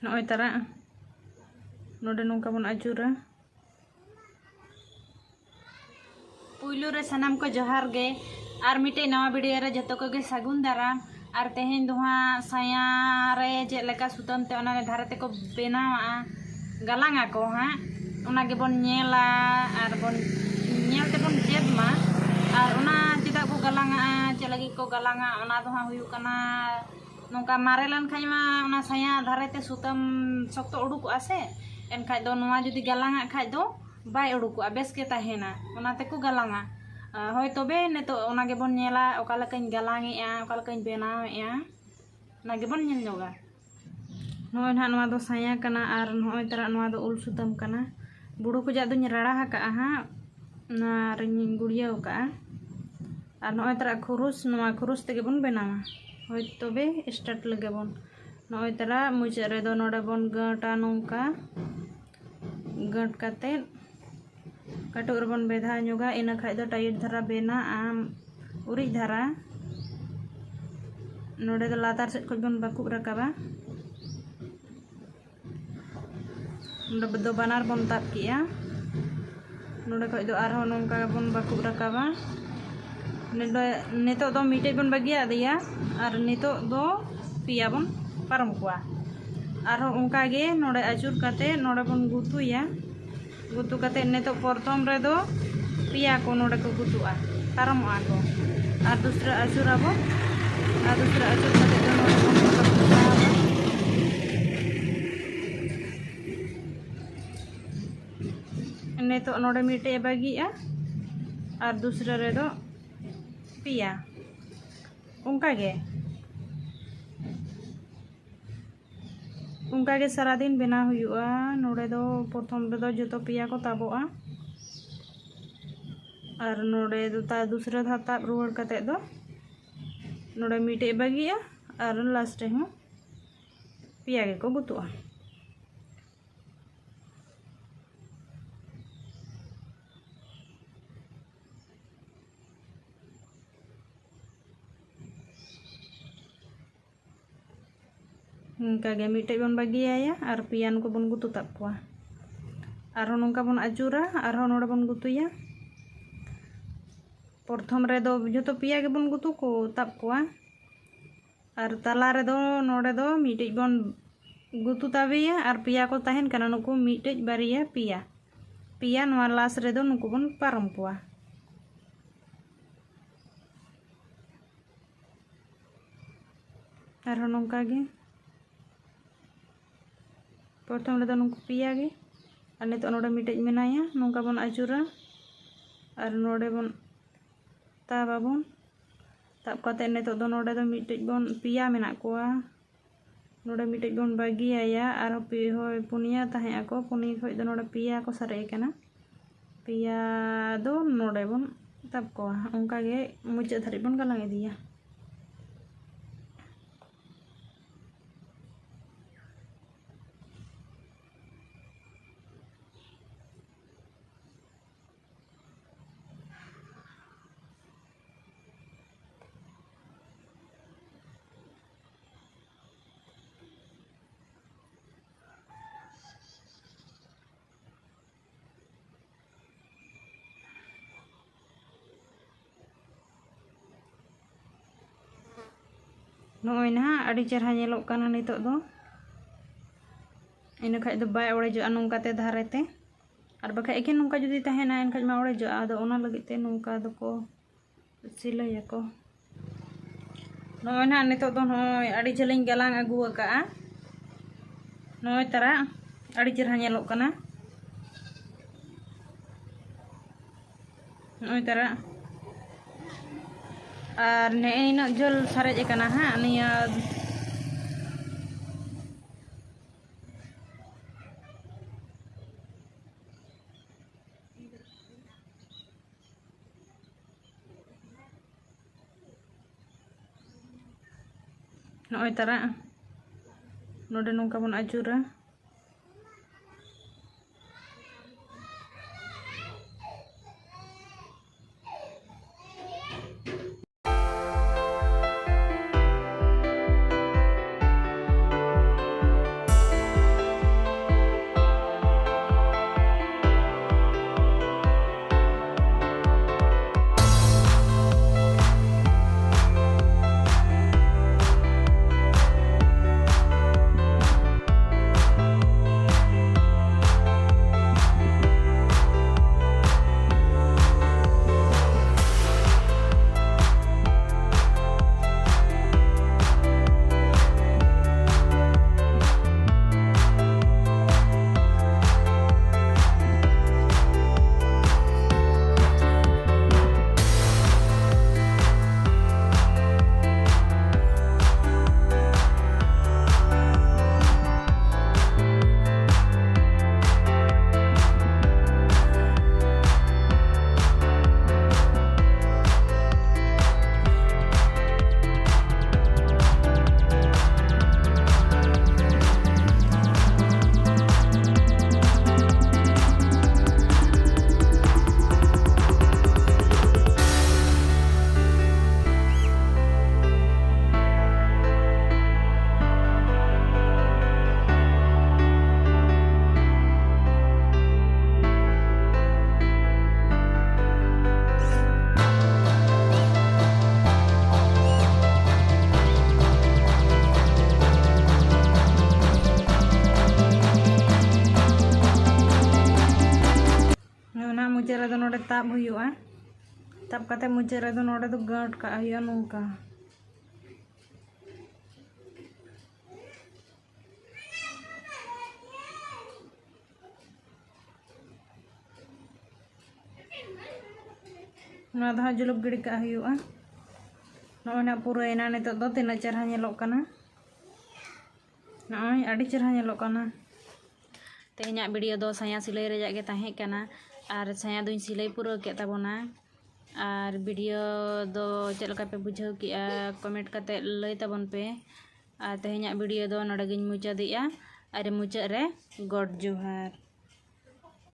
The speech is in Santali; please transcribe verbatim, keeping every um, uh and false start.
ᱱᱚᱜᱼᱚᱭ ᱛᱟᱨᱟ ᱱᱚᱰᱮ ᱱᱚᱝᱠᱟ ᱵᱚᱱ ᱟᱹᱪᱩᱨᱟ᱾ ᱯᱩᱭᱞᱩ ᱨᱮ ᱥᱟᱱᱟᱢ ᱠᱚ ᱡᱚᱦᱟᱨ ᱜᱮ᱾ ᱟᱨ ᱢᱤᱫᱴᱮᱡ ᱱᱟᱣᱟ ᱵᱷᱤᱰᱤᱭᱳ ᱨᱮ ᱡᱚᱛᱚ ᱠᱚᱜᱮ ᱥᱟᱹᱜᱩᱱ ᱫᱟᱨᱟᱢ᱾ ᱟᱨ ᱛᱮᱦᱮᱧ ᱫᱚ ᱦᱟᱸᱜ ᱥᱟᱭᱟ ᱨᱮ ᱪᱮᱫ ᱞᱮᱠᱟ ᱥᱩᱛᱟᱹᱢ ᱛᱮ ᱚᱱᱟ ᱨᱮ ᱫᱷᱟᱨᱮ ᱛᱮᱠᱚ ᱵᱮᱱᱟᱣᱟ, ᱜᱟᱞᱟᱝ ᱟᱠᱚ ᱦᱟᱸᱜ, ᱚᱱᱟ ᱜᱮᱵᱚᱱ ᱧᱮᱞᱟ᱾ ᱟᱨ ᱵᱚᱱ ᱧᱮᱞ ᱛᱮᱵᱚᱱ ᱪᱮᱫ ᱢᱟ᱾ ᱟᱨ ᱚᱱᱟ ᱪᱮᱫᱟᱜ ᱠᱚ ᱜᱟᱞᱟᱝᱟ, ᱪᱮᱫ ᱞᱟᱹᱜᱤᱫ ᱠᱚ ᱜᱟᱞᱟᱝᱟ, ᱚᱱᱟ ᱫᱚ ᱦᱟᱸᱜ ᱦᱩᱭᱩᱜ ᱠᱟᱱᱟ, ᱱᱚᱝᱠᱟ ᱢᱟᱨᱮ ᱞᱮᱱᱠᱷᱟᱡ ᱢᱟ ᱚᱱᱟ ᱥᱟᱭᱟ ᱫᱷᱟᱨᱮ ᱛᱮ ᱥᱩᱛᱟᱹᱢ ᱥᱚᱠᱛᱚ ᱩᱰᱩᱠᱚᱜᱼᱟ ᱥᱮ, ᱮᱱᱠᱷᱟᱡ ᱫᱚ ᱱᱚᱣᱟ ᱡᱩᱫᱤ ᱜᱟᱞᱟᱝᱟᱜ ᱠᱷᱟᱡ ᱫᱚ ᱵᱟᱭ ᱩᱰᱩᱠᱚᱜᱼᱟ, ᱵᱮᱥ ᱜᱮ ᱛᱟᱦᱮᱱᱟ᱾ ᱚᱱᱟ ᱛᱮᱠᱚ ᱜᱟᱞᱟᱝᱟ᱾ ᱟᱨ ᱦᱳᱭ, ᱛᱚᱵᱮ ᱱᱤᱛᱚᱜ ᱚᱱᱟ ᱜᱮᱵᱚᱱ ᱧᱮᱞᱟ, ᱚᱠᱟ ᱞᱮᱠᱟᱧ ᱜᱟᱞᱟᱝᱮᱜᱼᱟ, ᱚᱠᱟ ᱞᱮᱠᱟᱧ ᱵᱮᱱᱟᱣᱮᱜᱼᱟ, ᱚᱱᱟ ᱜᱮᱵᱚᱱ ᱧᱮᱞ ᱧᱚᱜᱟ᱾ ᱱᱚᱜᱼᱚᱭ ᱱᱟᱦᱟᱜ ᱱᱚᱣᱟ ᱫᱚ ᱥᱟᱭᱟ ᱠᱟᱱᱟ ᱟᱨ ᱱᱚᱜᱼᱚᱭ ᱛᱟᱨᱟ ᱱᱚᱣᱟ ᱫᱚ ᱩᱞ ᱥᱩᱛᱟᱹᱢ ᱠᱟᱱᱟ᱾ ᱵᱩᱲᱩ ᱠᱷᱚᱡᱟᱜ ᱫᱚᱧ ᱨᱟᱲᱟ ᱟᱠᱟᱜᱼᱟ ᱦᱟᱸᱜ, ᱚᱱᱟ ᱨᱤᱧ ᱜᱩᱲᱭᱟᱹᱣ ᱟᱠᱟᱜᱼᱟ᱾ ᱟᱨ ᱱᱚᱜᱼᱚᱭ ᱛᱟᱨᱟ ᱠᱷᱩᱨᱩᱥ, ᱱᱚᱣᱟ ᱠᱷᱩᱨᱩᱥ ᱛᱮᱜᱮ ᱵᱚᱱ ᱵᱮᱱᱟᱣᱟ᱾ ᱦᱳᱭ, ᱛᱚᱵᱮ start ᱞᱮᱜᱮ ᱵᱚᱱ᱾ ᱱᱚᱜᱼᱚᱭ ᱛᱟᱨᱟ ᱢᱩᱪᱟᱹᱫ ᱨᱮᱫᱚ ᱱᱚᱰᱮ ᱵᱚᱱ ᱜᱟᱹᱴᱟ ᱱᱚᱝᱠᱟ᱾ ᱜᱟᱹᱴ ᱠᱟᱛᱮᱫ ᱠᱟᱹᱴᱩᱵ ᱨᱮᱵᱚᱱ ᱵᱮᱫᱷᱟᱣ ᱧᱚᱜᱟ, ᱤᱱᱟᱹ ᱠᱷᱟᱡ ᱫᱚ tight ᱫᱷᱟᱨᱟ ᱵᱮᱱᱟᱜᱼᱟ, ᱩᱨᱤᱡ ᱫᱷᱟᱨᱟ᱾ ᱱᱚᱰᱮ ᱫᱚ ᱞᱟᱛᱟᱨ ᱥᱮᱫ ᱠᱷᱚᱡ ᱵᱚᱱ ᱵᱟᱹᱠᱩᱵ ᱨᱟᱠᱟᱵᱟ᱾ ᱱᱚᱰᱮ ᱫᱚ ᱵᱟᱱᱟᱨ ᱵᱚᱱ ᱛᱟᱵ ᱠᱮᱜᱼᱟ᱾ ᱱᱚᱰᱮ ᱠᱷᱚᱡ ᱫᱚ ᱟᱨᱦᱚᱸ ᱱᱚᱝᱠᱟ ᱵᱚᱱ ᱵᱟᱹᱠᱩᱵ ᱨᱟᱠᱟᱵᱟ᱾ ᱱᱚᱰᱮ, ᱱᱤᱛᱚᱜ ᱫᱚ ᱢᱤᱫᱴᱮᱡ ᱵᱚᱱ ᱵᱟᱹᱜᱤᱭᱟᱫᱮᱭᱟ ᱟᱨ ᱱᱤᱛᱚᱜ ᱫᱚ ᱯᱮᱭᱟ ᱵᱚᱱ ᱯᱟᱨᱚᱢ ᱠᱚᱣᱟ᱾ ᱟᱨᱦᱚᱸ ᱚᱱᱠᱟ ᱜᱮ ᱱᱚᱰᱮ ᱟᱹᱪᱩᱨ ᱠᱟᱛᱮ ᱱᱚᱰᱮ ᱵᱚᱱ ᱜᱩᱛᱩᱭᱟ᱾ ᱜᱩᱛᱩ ᱠᱟᱛᱮ ᱱᱤᱛᱚᱜ ᱯᱨᱚᱛᱷᱚᱢ ᱨᱮᱫᱚ ᱯᱮᱭᱟ ᱠᱚ ᱱᱚᱰᱮ ᱠᱚ ᱜᱩᱛᱩᱜᱼᱟ, ᱯᱟᱨᱚᱢᱚᱜᱼᱟ ᱠᱚ᱾ ᱟᱨ ᱫᱩᱥᱨᱟᱹ ᱟᱹᱪᱩᱨ ᱟᱵᱚ, ᱟᱨ ᱫᱩᱥᱨᱟᱹ ᱟᱹᱪᱩᱨ ᱠᱟᱛᱮ ᱫᱚ ᱱᱚᱰᱮ ᱵᱚᱱ ᱜᱩᱛᱩᱜᱼᱟ᱾ ᱱᱤᱛᱚᱜ ᱱᱚᱰᱮ ᱢᱤᱫᱴᱮᱡ ᱮ ᱵᱟᱹᱜᱤᱭᱮᱜᱼᱟ ᱟᱨ ᱫᱩᱥᱨᱟᱹ ᱨᱮᱫᱚ ᱯᱮᱭᱟ᱾ ᱚᱱᱠᱟ ᱜᱮ, ᱚᱱᱠᱟ ᱜᱮ ᱥᱟᱨᱟᱫᱤᱱ ᱵᱮᱱᱟᱣ ᱦᱩᱭᱩᱜᱼᱟ᱾ ᱱᱚᱰᱮ ᱫᱚ ᱯᱨᱚᱛᱷᱚᱢ ᱨᱮᱫᱚ ᱡᱚᱛᱚ ᱯᱮᱭᱟ ᱠᱚ ᱛᱟᱵᱚᱜᱼᱟ᱾ ᱟᱨ ᱱᱚᱰᱮ ᱫᱚ ᱛᱟ-, ᱫᱩᱥᱨᱟᱹ ᱫᱷᱟᱣ ᱛᱟᱵ ᱨᱩᱣᱟᱹᱲ ᱠᱟᱛᱮ ᱫᱚ ᱱᱚᱰᱮ ᱢᱤᱫᱴᱮᱡ ᱵᱟᱹᱜᱤᱜᱼᱟ ᱟᱨ last ᱨᱮᱦᱚᱸ ᱯᱮᱭᱟ ᱜᱮᱠᱚ ᱜᱩᱛᱩᱜᱼᱟ᱾ ᱚᱱᱠᱟᱜᱮ ᱢᱤᱫᱴᱮᱡ ᱵᱚᱱ ᱵᱟᱹᱜᱤᱭᱟᱭᱟ ᱟᱨ ᱯᱮᱭᱟ ᱱᱩᱠᱩ ᱵᱚᱱ ᱜᱩᱛᱩ ᱛᱟᱵ ᱠᱚᱣᱟ᱾ ᱟᱨᱦᱚᱸ ᱱᱚᱝᱠᱟ ᱵᱚᱱ ᱟᱹᱪᱩᱨᱟ, ᱟᱨᱦᱚᱸ ᱱᱚᱰᱮ ᱵᱚᱱ ᱜᱩᱛᱩᱭᱟ᱾ ᱯᱨᱚᱛᱷᱚᱢ ᱨᱮᱫᱚ ᱡᱚᱛᱚ ᱯᱮᱭᱟ ᱜᱮᱵᱚᱱ ᱜᱩᱛᱩ ᱠᱚ ᱛᱟᱵ ᱠᱚᱣᱟ᱾ ᱟᱨ ᱛᱟᱞᱟ ᱨᱮᱫᱚ ᱱᱚᱰᱮ ᱫᱚ ᱢᱤᱫᱴᱮᱡ ᱵᱚᱱ ᱜᱩᱛᱩ ᱛᱟᱵᱮᱭᱟ ᱟᱨ ᱯᱮᱭᱟ ᱠᱚ ᱛᱟᱦᱮᱱ ᱠᱟᱱᱟ, ᱱᱩᱠᱩ ᱢᱤᱫᱴᱮᱡ, ᱵᱟᱨᱭᱟ, ᱯᱮᱭᱟ᱾ ᱯᱮᱭᱟ ᱱᱚᱣᱟ ᱞᱟᱥ ᱨᱮᱫᱚ ᱱᱩᱠᱩ ᱵᱚᱱ ᱯᱟᱨᱚᱢ ᱠᱚᱣᱟ᱾ ᱟᱨᱦᱚᱸ ᱱᱚᱝᱠᱟ ᱜᱮ ᱯᱨᱚᱛᱷᱚᱢ ᱨᱮᱫᱚ ᱱᱩᱠᱩ ᱯᱮᱭᱟ ᱜᱮ, ᱟᱨ ᱱᱤᱛᱚᱜ ᱱᱚᱰᱮ ᱢᱤᱫᱴᱮᱡ ᱢᱮᱱᱟᱭᱟ, ᱱᱚᱝᱠᱟ ᱵᱚᱱ ᱟᱹᱪᱩᱨᱟ ᱟᱨ ᱱᱚᱰᱮ ᱵᱚᱱ ᱛᱟᱵ ᱟᱵᱚᱱ᱾ ᱛᱟᱵ ᱠᱟᱛᱮ ᱱᱤᱛᱚᱜ ᱫᱚ ᱱᱚᱰᱮ ᱫᱚ ᱢᱤᱫᱴᱮᱡ ᱵᱚᱱ, ᱯᱮᱭᱟ ᱢᱮᱱᱟᱜ ᱠᱚᱣᱟ, ᱱᱚᱰᱮ ᱢᱤᱫᱴᱮᱡ ᱵᱚᱱ ᱵᱟᱹᱜᱤᱭᱟᱭᱟ᱾ ᱟᱨᱦᱚᱸ ᱯᱮ, ᱦᱳᱭ, ᱯᱩᱱᱭᱟ ᱛᱟᱦᱮᱸ ᱟᱠᱚ, ᱯᱩᱱᱭᱟ ᱠᱷᱚᱡ ᱫᱚ ᱱᱚᱰᱮ ᱯᱮᱭᱟ ᱠᱚ ᱥᱟᱨᱮᱡ ᱟᱠᱟᱱᱟ᱾ ᱯᱮᱭᱟ ᱫᱚ ᱱᱚᱰᱮ ᱵᱚᱱ ᱛᱟᱵ ᱠᱚᱣᱟ᱾ ᱚᱱᱠᱟ ᱜᱮ ᱢᱩᱪᱟᱹᱫ ᱫᱷᱟᱹᱨᱤᱡ ᱵᱚᱱ ᱜᱟᱞᱟᱝ ᱤᱫᱤᱭᱟ᱾ ᱱᱚᱜᱼᱚᱭ ᱱᱟᱦᱟᱜ ᱟᱹᱰᱤ ᱪᱮᱨᱦᱟ ᱧᱮᱞᱚᱜ ᱠᱟᱱᱟ ᱱᱤᱛᱚᱜ ᱫᱚ᱾ ᱤᱱᱟᱹ ᱠᱷᱟᱡ ᱫᱚ ᱵᱟᱭ ᱚᱲᱮᱡᱚᱜᱼᱟ ᱱᱚᱝᱠᱟᱛᱮ ᱫᱷᱟᱨᱮ ᱛᱮ᱾ ᱟᱨ ᱵᱟᱠᱷᱟᱡ ᱮᱠᱮᱱ ᱱᱚᱝᱠᱟ ᱡᱩᱫᱤ ᱛᱟᱦᱮᱱᱟ, ᱮᱱᱠᱷᱟᱡ ᱢᱟ ᱚᱲᱮᱡᱚᱜᱼᱟ᱾ ᱟᱫᱚ ᱚᱱᱟ ᱞᱟᱹᱜᱤᱫ ᱛᱮ ᱱᱚᱝᱠᱟ ᱫᱚᱠᱚ ᱥᱤᱞᱟᱹᱭᱟᱠᱚ᱾ ᱱᱚᱜᱼᱚᱭ ᱱᱟᱦᱟᱜ ᱱᱤᱛᱚᱜ ᱫᱚ ᱱᱚᱜᱼᱚᱭ ᱟᱹᱰᱤ ᱡᱷᱟᱹᱞᱤᱧ ᱜᱟᱞᱟᱝ ᱟᱹᱜᱩ ᱟᱠᱟᱫᱼᱟ᱾ ᱱᱚᱜᱼᱚᱭ ᱛᱟᱨᱟ ᱟᱹᱰᱤ ᱪᱮᱨᱦᱟ ᱧᱮᱞᱚᱜ ᱠᱟᱱᱟ᱾ ᱱᱚᱜᱼᱚᱭ ᱛᱟᱨᱟ᱾ ᱟᱨ ᱱᱮᱜᱼᱮ ᱱᱤᱱᱟᱹᱜ ᱡᱷᱟᱹᱞ ᱥᱟᱨᱮᱡ ᱟᱠᱟᱱᱟ ᱦᱟᱸᱜ ᱱᱤᱭᱟᱹ᱾ ᱱᱚᱜᱼᱚᱭ ᱛᱟᱨᱟ, ᱱᱚᱰᱮ ᱱᱚᱝᱠᱟ ᱵᱚᱱ ᱟᱹᱪᱩᱨᱟ᱾ ᱟᱫᱚ ᱱᱚᱰᱮ ᱛᱟᱵ ᱦᱩᱭᱩᱜᱼᱟ᱾ ᱛᱟᱵ ᱠᱟᱛᱮ ᱢᱩᱪᱟᱹᱫ ᱨᱮᱫᱚ ᱱᱚᱰᱮ ᱫᱚ ᱜᱟᱹᱴ ᱠᱟᱜ ᱦᱩᱭᱩᱜᱼᱟ ᱱᱚᱝᱠᱟ᱾ ᱱᱚᱣᱟ ᱫᱚ ᱦᱟᱸᱜ ᱡᱩᱞᱩᱯ ᱜᱤᱰᱤ ᱠᱟᱜ ᱦᱩᱭᱩᱜᱼᱟ᱾ ᱱᱚᱜᱼᱚᱭ ᱱᱟᱜ ᱯᱩᱨᱟᱹᱭᱮᱱᱟ᱾ ᱱᱤᱛᱚᱜ ᱫᱚ ᱛᱤᱱᱟᱹᱜ ᱪᱮᱦᱨᱟ ᱧᱮᱞᱚᱜ ᱠᱟᱱᱟ᱾ ᱱᱚᱜᱼᱚᱭ ᱟᱹᱰᱤ ᱪᱮᱦᱨᱟ ᱧᱮᱞᱚᱜ ᱠᱟᱱᱟ᱾ ᱛᱮᱦᱮᱧᱟᱜ ᱵᱷᱤᱰᱤᱭᱳ ᱫᱚ ᱥᱟᱭᱟ ᱥᱤᱞᱟᱹᱭ ᱨᱮᱭᱟᱜ ᱜᱮ ᱛᱟᱦᱮᱸ ᱠᱟᱱᱟ᱾ ᱟᱨ ᱥᱟᱭᱟ ᱫᱚᱧ ᱥᱤᱞᱟᱹᱭ ᱯᱩᱨᱟᱹᱣ ᱠᱮᱫ ᱛᱟᱵᱚᱱᱟ᱾ ᱟᱨ ᱵᱷᱤᱰᱤᱭᱳ ᱫᱚ ᱪᱮᱫ ᱞᱮᱠᱟ ᱯᱮ ᱵᱩᱡᱷᱟᱹᱣ ᱠᱮᱜᱼᱟ, ᱠᱚᱢᱮᱱᱴ ᱠᱟᱛᱮ ᱞᱟᱹᱭ ᱛᱟᱵᱚᱱ ᱯᱮ᱾ ᱟᱨ ᱛᱮᱦᱮᱧᱟᱜ ᱵᱷᱤᱰᱤᱭᱳ ᱫᱚ ᱱᱚᱰᱮ ᱜᱤᱧ ᱢᱩᱪᱟᱹᱫᱮᱜᱼᱟ᱾ ᱟᱨ ᱢᱩᱪᱟᱹᱫ ᱨᱮ ᱜᱚᱰ ᱡᱚᱦᱟᱨ᱾